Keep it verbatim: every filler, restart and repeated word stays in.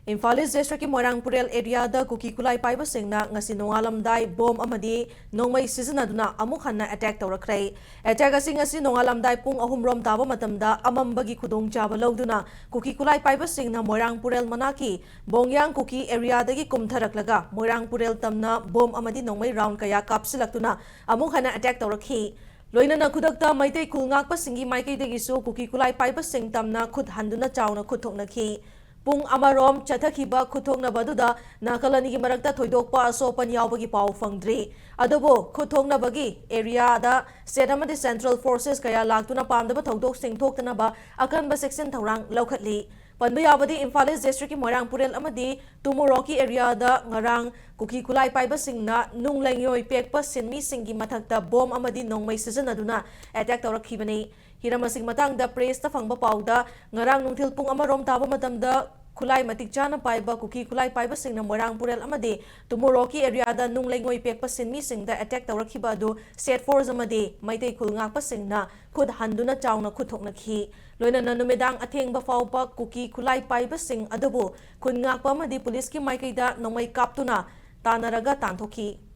ꯏꯝꯐꯥꯜ ꯏꯁ ꯗꯤꯁꯇ꯭ꯔꯤꯛꯀꯤ ꯃꯣꯏꯔꯥꯡ ꯄꯨꯔꯦꯜ ꯑꯦꯔꯤꯌꯥꯗ ꯀꯨꯀꯤ ꯈꯨꯠꯂꯥꯏ ꯄꯥꯏꯕꯁꯤꯡꯅ ꯉꯁꯤ ꯅꯣꯡꯉꯥꯜꯂꯝꯗꯥꯏ ꯕꯣꯝ ꯑꯃꯗꯤ ꯅꯣꯡꯃꯩ ꯁꯤꯖꯤꯟꯅꯗꯨꯅ ꯑꯃꯨꯛ ꯍꯟꯅ ꯑꯦꯇꯦꯛ ꯇꯧꯔꯛꯈ꯭ꯔꯦ꯫ ꯑꯦꯇꯦꯛ ꯑꯁꯤ ꯉꯁꯤ ꯅꯣꯡꯉꯥꯜꯂꯝꯗꯥꯏ ꯄꯨꯡ ꯑꯍꯨꯝ ꯔꯣꯝ ꯇꯥꯕ ꯃꯇꯝꯗ ꯑꯃꯝꯕꯒꯤ ꯈꯨꯗꯣꯡꯆꯥꯕ ꯂꯧꯗꯨꯅ ꯀꯨꯀꯤ ꯈꯨꯠꯂꯥꯏ ꯄꯥꯏꯕꯁꯤꯡꯅ ꯃꯣꯏꯔꯥꯡ ꯄꯨꯔꯦꯜ ꯃꯅꯥꯛꯀꯤ ꯕꯣꯡꯌꯥꯡ ꯀꯨꯀꯤ ꯑꯦꯔꯤꯌꯥꯗꯒꯤ ꯀꯨꯝꯊꯔꯛꯂꯒ ꯃꯣꯏꯔꯥꯡ ꯄꯨꯔꯦꯜ ꯇꯝꯅ ꯕꯣꯝ ꯑꯃꯗꯤ ꯅꯣꯡꯃꯩ ꯔꯥꯎꯟ ꯀꯌꯥ ꯀꯥꯞꯁꯤꯜꯂꯛꯇꯨꯅ ꯑꯃꯨꯛ ꯍꯟꯅ ꯑꯦꯇꯦꯛ ꯇꯧꯔꯛꯈꯤ꯫ ꯂꯣꯏꯅꯅ ꯈꯨꯗꯛꯇ ꯃꯩꯇꯩ ꯈꯨꯜ ꯉꯥꯛꯄꯁꯤꯡꯒꯤ ꯃꯥꯏꯀꯩꯗꯒꯤꯁꯨ ꯀꯨꯀꯤ ꯈꯨꯠꯂꯥꯏ ꯄꯥꯏꯕꯁꯤꯡ ꯇꯝꯅ ꯈꯨꯠ ꯍꯟꯗꯨꯅ ꯆꯥꯎꯅ ꯈꯨꯠ ꯊꯣꯛꯅꯈꯤ꯫ ꯄꯨꯡ ꯑꯃꯔꯣꯝ ꯆꯠꯊꯈꯤꯕ ꯈꯨꯠꯊꯣꯛꯅꯕ ꯑꯗꯨꯗ ꯅꯥꯀꯜ ꯑꯅꯤꯒꯤ ꯃꯔꯛꯇ ꯊꯣꯏꯗꯣꯛꯄ ꯑꯁꯣꯛ ꯑꯄꯟ ꯌꯥꯎꯕꯒꯤ ꯄꯥꯎ ꯐꯪꯗ꯭ꯔꯤ꯫ ꯑꯗꯨꯕꯨ ꯈꯨꯠꯊꯣꯛꯅꯕꯒꯤ ꯑꯦꯔꯤꯌꯥꯗ ꯁꯦꯠ ꯑꯃꯗꯤ ꯁꯦꯟꯇ꯭ꯔꯦꯜ ꯐꯣꯔꯁꯦꯁ ꯀꯌꯥ ꯂꯥꯛꯇꯨꯅ ꯄꯥꯝꯗꯕ ꯊꯧꯗꯣꯛꯁꯤꯡ ꯊꯣꯛꯇꯅꯕ ꯑꯀꯟꯕ ꯆꯦꯛꯁꯤꯟ ꯊꯧꯔꯥꯡ ꯂꯧꯈꯠꯂꯤ꯫ ꯄꯟꯕ ꯌꯥꯕꯗꯤ, ꯏꯝꯐꯥꯜ ꯏꯁ ꯗꯤꯁꯇ꯭ꯔꯤꯛꯀꯤ ꯃꯣꯏꯔꯥꯡ ꯄꯨꯔꯦꯜ ꯑꯃꯗꯤ ꯇꯨꯃꯨꯔꯣꯛꯀꯤ ꯑꯦꯔꯤꯌꯥꯗ ꯉꯔꯥꯡ ꯀꯨꯀꯤ ꯈꯨꯠꯂꯥꯏ ꯄꯥꯏꯕꯁꯤꯡꯅ ꯅꯨꯡ ꯂꯩꯉꯣꯏ ꯄꯦꯛꯄ ꯁꯤꯟꯃꯤꯁꯤꯡꯒꯤ ꯃꯊꯛꯇ ꯕꯣꯝ ꯑꯃꯗꯤ ꯅꯣꯡꯃꯩ ꯁꯤꯖꯤꯟꯅꯗꯨꯅ ꯑꯦꯇꯦꯛ ꯇꯧꯔꯛꯈꯤꯕꯅꯤ꯫ ꯍꯤꯔꯝ ꯑꯁꯤꯒꯤ ꯃꯇꯥꯡꯗ ꯄ꯭ꯔꯦꯁꯇ ꯐꯪꯕ ꯄꯥꯎꯗ, ꯉꯔꯥꯡ ꯅꯨꯡꯊꯤꯜ ꯄꯨꯡ ꯑꯃꯔꯣꯝ ꯇꯥꯕ ꯃꯇꯝꯗ ꯈꯨꯠꯂꯥꯏ ꯃꯇꯤꯛ ꯆꯥꯅ ꯄꯥꯏꯕ ꯀꯨꯀꯤ ꯈꯨꯠꯂꯥꯏ ꯄꯥꯏꯕꯁꯤꯡꯅ ꯃꯣꯏꯔꯥꯡ ꯄꯨꯔꯦꯜ ꯑꯃꯗꯤ ꯇꯨꯃꯨꯔꯣꯛꯀꯤ ꯑꯦꯔꯤꯌꯥꯗ ꯅꯨꯡ ꯂꯩꯉꯣꯏ ꯄꯦꯛꯄ ꯁꯤꯟꯃꯤꯁꯤꯡꯗ ꯑꯦꯇꯦꯛ ꯇꯧꯔꯛꯈꯤꯕ ꯑꯗꯨ ꯁꯦꯠ ꯐꯣꯔꯁ ꯑꯃꯗꯤ ꯃꯩꯇꯩ ꯈꯨꯜ ꯉꯥꯛꯄꯁꯤꯡꯅ ꯈꯨꯠ ꯍꯟꯗꯨꯅ ꯆꯥꯎꯅ ꯈꯨꯠ ꯊꯣꯛꯅꯈꯤ꯫ ꯂꯣꯏꯅꯅ ꯅꯨꯃꯤꯗꯥꯡ ꯑꯊꯦꯡꯕ ꯐꯥꯎꯕ ꯀꯨꯀꯤ ꯈꯨꯠꯂꯥꯏ ꯄꯥꯏꯕꯁꯤꯡ ꯑꯗꯨꯕꯨ ꯈꯨꯟ ꯉꯥꯛꯄ ꯑꯃꯗꯤ ꯄꯨꯂꯤꯁꯀꯤ ꯃꯥꯏꯀꯩꯗ ꯅꯣꯡꯃꯩ ꯀꯥꯞꯇꯨꯅ ꯇꯥꯟꯅꯔꯒ ꯇꯥꯟꯊꯣꯛꯈꯤ꯫